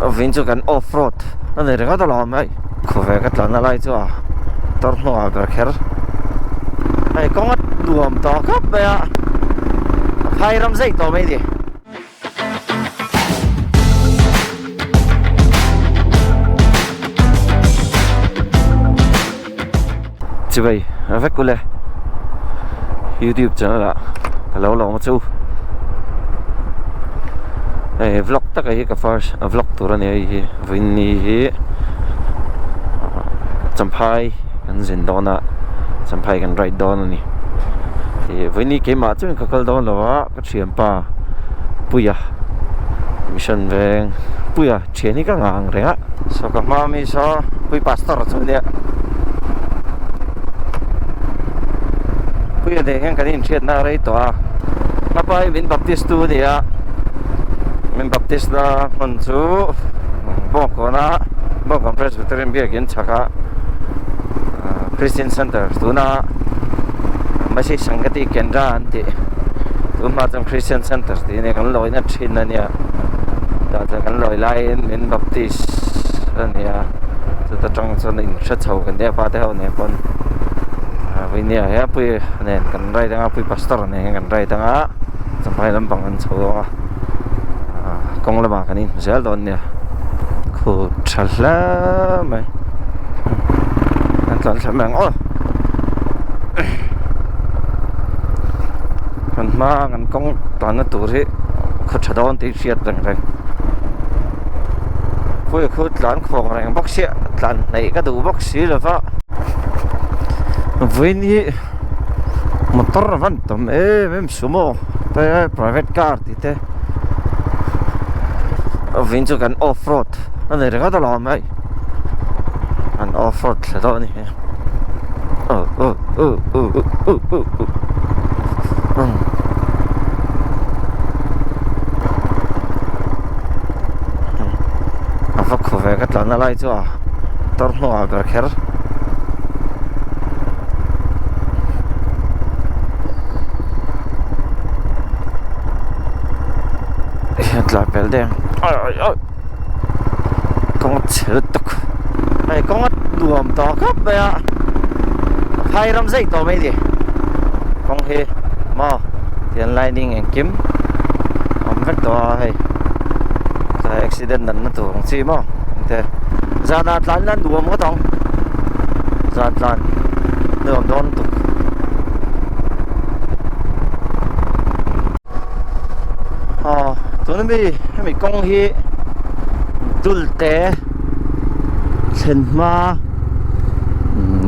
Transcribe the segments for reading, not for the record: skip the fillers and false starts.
Vin chu kan off road a ni ringawt alawm hei. Khawvel ka tlanna lai chu a tor hnungah ber kher. Hei kawng a nuam tawh khawp mai a, a phai ram zai tawh mai ni. Chivai a vek ule youtube channel ah ka lo lawm a chu hei vlog taka hi ka first a vlog tur a ni hei hi vawiin hi champhai kan zin dawn a champhai kan ride dawn a ni ih vawiin hi keimah chuan ka kal dawn lo a ka thianpa puia mission veng puia thian hi ka ngang reng a saw ka hma ami saw pui pastor chu nia puia nen hian kan inhriatna a rei tawh a hmapa hi min baptist tu a ni a min baptist na hmun chu bawngkawn a bawngkawn presbyterian biakin chhak a christian center tuna masi sangati kendra an tih tun hma chuan christian center tih ania kan lawina thin a nia tah chuan kan lawi laiin min baptist a ni a chuta tang chuan in hre chho kan nia pa te ho nen pawn vawinia hian pui nen kan ride anga pui pastor nen hian kan ride anga champhai lampang kan chho dawn a kawng lamah kan inhmu zel dawn nia khu tha hle mai kan tlan thla mai ang aw kan hma kan kawng tlanna tur hi khaw tha dawn tih hriat reng reng khawi khu tlan khawng reng bawk sia tlan hnaih ka duh bawk si lo va vawiin hi motor a van tam em em sumo te private car tih te vawiin chu kan off road a ni ringawt alawm hei an off road thla dawn a ni hi aw aw aw aw aw aw aw a va khaw ve ka tlanna lai chu a tor hnungah ber kher. Tla pel deuh ang ai ai kawng a chhe lutuk hei kawng a nuam tawh khawp mai a a phai ram zai tawh mai a ni kawng hi maw tian lining engkim a awm vek tawh a hei tlai accident natna tur ang chi maw engte zanah tlan ila nuam ngawt ang zan tlan nuam dawn lutuk. Aw tuna mi hemi kawng hi dulte thlen hma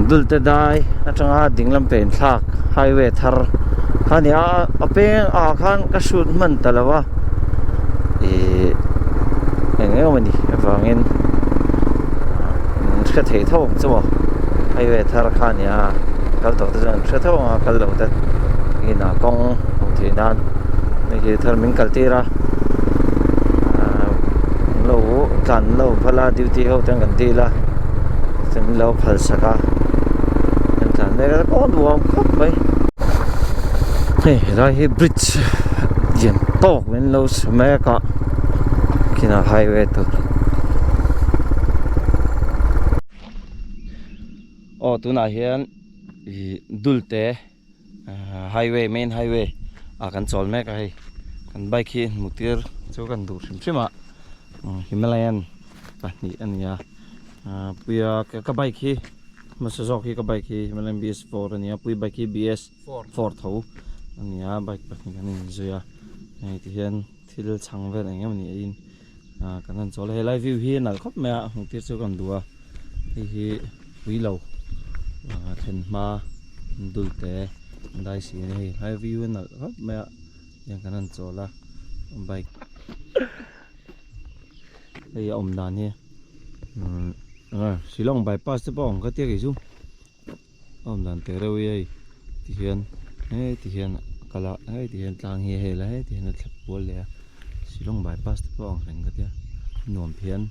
dulte dai atanga dinglam pen thlak highway thar kha a ni a a peng ah khan ka shoot hman ta lo a ih eng eng emaw ni avangin an hre thei tho ang chu maw highway thar kha a ni a kal tawh te chuan an hre tho ang a kal lo te inah kawng hmuh theih nan hei hi thar min kal tir a ahh an lo tlan lo phal a duty ho ten kan dil a chuan min lo phal sak a kan tlan mek a kawng a nuam khawp mai hei helai hi bridge lian tawk min lo sa mek a kinah highway tur aw tunah hian ih dulte. Highway main highway ah kan chawl mek a hei kan bike hi hmuh tir chu kan duh hrim hrim a Himalayan pahnih a ni a puia ka bike hi hmasa zawk hi ka bike hi Himalayan B S four a ni a pui bike hi B S four tho a ni a bike pahnih kan inzui a hei tihian thil chhang vel eng emaw ni eiin kan han chawl a helai view hi a nalh khawp mai a hmuh tir chu kan duh a hei hi pui lo thlen hma dul te dai si a ni hei helai view hi a nalh khawp mai a tiang kan han chawl a bike hei a awm dan hi Shillong bypass te pawh a awm kha tia kei chu. A awm dan teh reuh hi hei tihian hei tihian a kal a hei tihian tlang hi a hel a hei tihian a thlep kual leh a Shillong bypass te pawh a ang reng ka tia nuam phian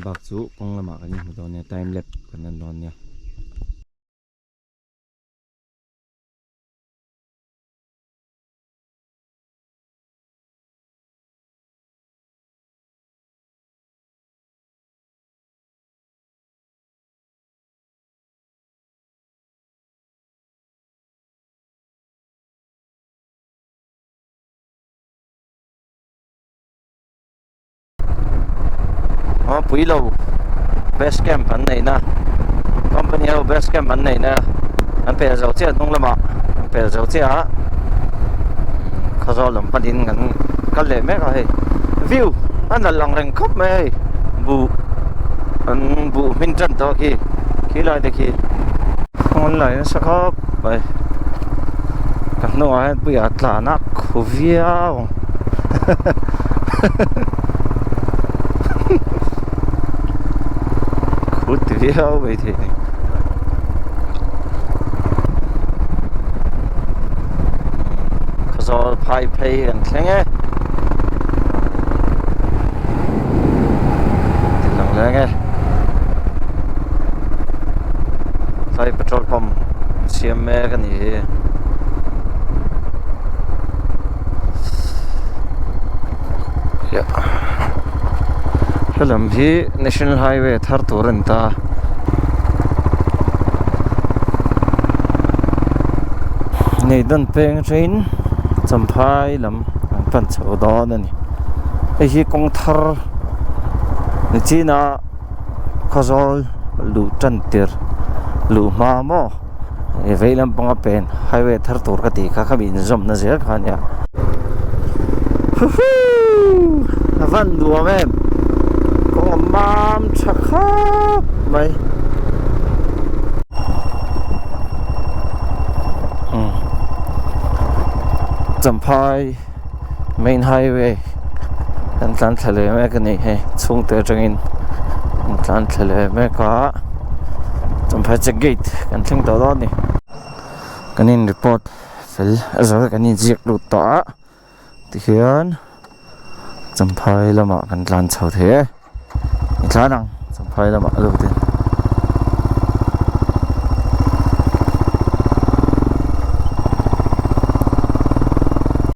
bak chu kawng lamah kan inhmu dawn nia time lap kan en dawn nia. Aw pui lo base camp an neihna company ho base camp an neihna an pel zo chiah hnung lamah an pel zo chiah a khawzawl lam panin kan kal leh mek a hei view a nalh ang reng khawp mai hei buh an buh hmin tan tawh khi khi lai te khi kawng an lai nasa khawp mai ka hnungah hian puia tlan a khu viau ang. Khut viau mai thei ni. Khawzawl phai phei kan thleng e. Ti lang leng e. Tlai petrol pump siam mek a ni hi. Helam hi national highway thar tur a ni ta nei dawn peng atangin champhai lam an pan chho dawn a ni hei hi kawng thar ni chin a khawzawl luh tan tir luh hma maw. He vei lampanga pen highway thar tur ka tih kha khami inzawmna zel kha ania huhuu a van nuam em kawng a mam tha khawp mai umm champhai main highway kan tlan thla leh mek a ni hei chhungte atangin kan tlan thla leh mek a champhai check gate kan thleng tawh dawn a ni kan in report fel a zo kan inziak lut tawh a tikhian champhai lamah kan tlan chho thei e. I tlan ang champhai lamah a lut in.